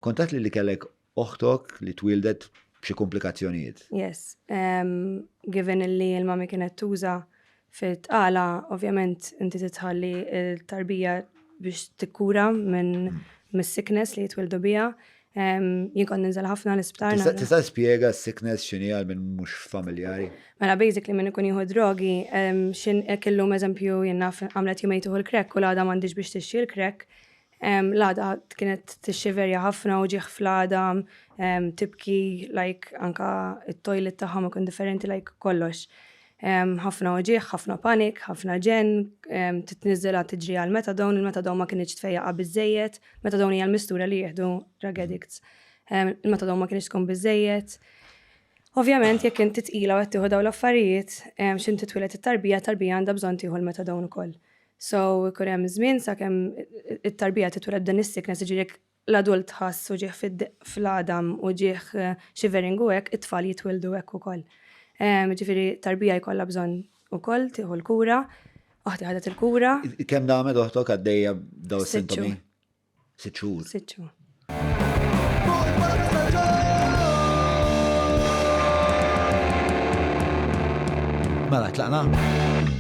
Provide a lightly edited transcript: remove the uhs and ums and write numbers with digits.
Kont għedt li li kellek oħtok li twieldet b'xi komplikazzjonijiet. Yes. Um, given li l-mami kienet tuża fit-tqala, ovvjament inti titħalli l-tarbija biex tikkura minn mm. mis-sickness li jitwildu biha. Um, jien kont ninżel ħafna l-isptar. Tista' spjega s-sickness x'inhi għal minn mhux familjari? Mela basically minn ikun jieħu drogi, um, xin kellum eżempju jien naf għamlet jumejn tieħu l-crack u l-għada m'għandix biex tixxi l-crack, L-għada kienet tixxiverja ħafna uġigħ fl-għadam, tibki, like anka it-toilet tagħhom ikun differenti, like kollox. Ħafna uġigħ, ħafna panik, ħafna ġenn, titniżżilha tiġri għal methadone, il-methadone ma kinitx tfejjaqha biżżejjed, methadone hija l-mistura li jieħdu drug addicts. Il-methadone ma kinitx tkun biżżejjed. Ovvjament jekk inti tqila u qed tieħu dawn l-affarijiet, x'inti titwieled it-tarbija, tarbija għandha bżonn tieħu l-methadone ukoll. So ikun hemm żmien sakemm it-tarbija titwieled b'dan is-sickness, jiġifieri jekk l-adult ħass uġigħ fl-għadam, uġigħ shivering u hekk, it-tfal jitwieldu hekk ukoll. Jiġifieri tarbija jkollha bżonn ukoll tieħu l-kura, oħti ħadet il-kura. Kemm damet oħtok għaddejja b'dawn is-sintomi? Sitt xhur. Sitt xhur. Mela, tlaqna?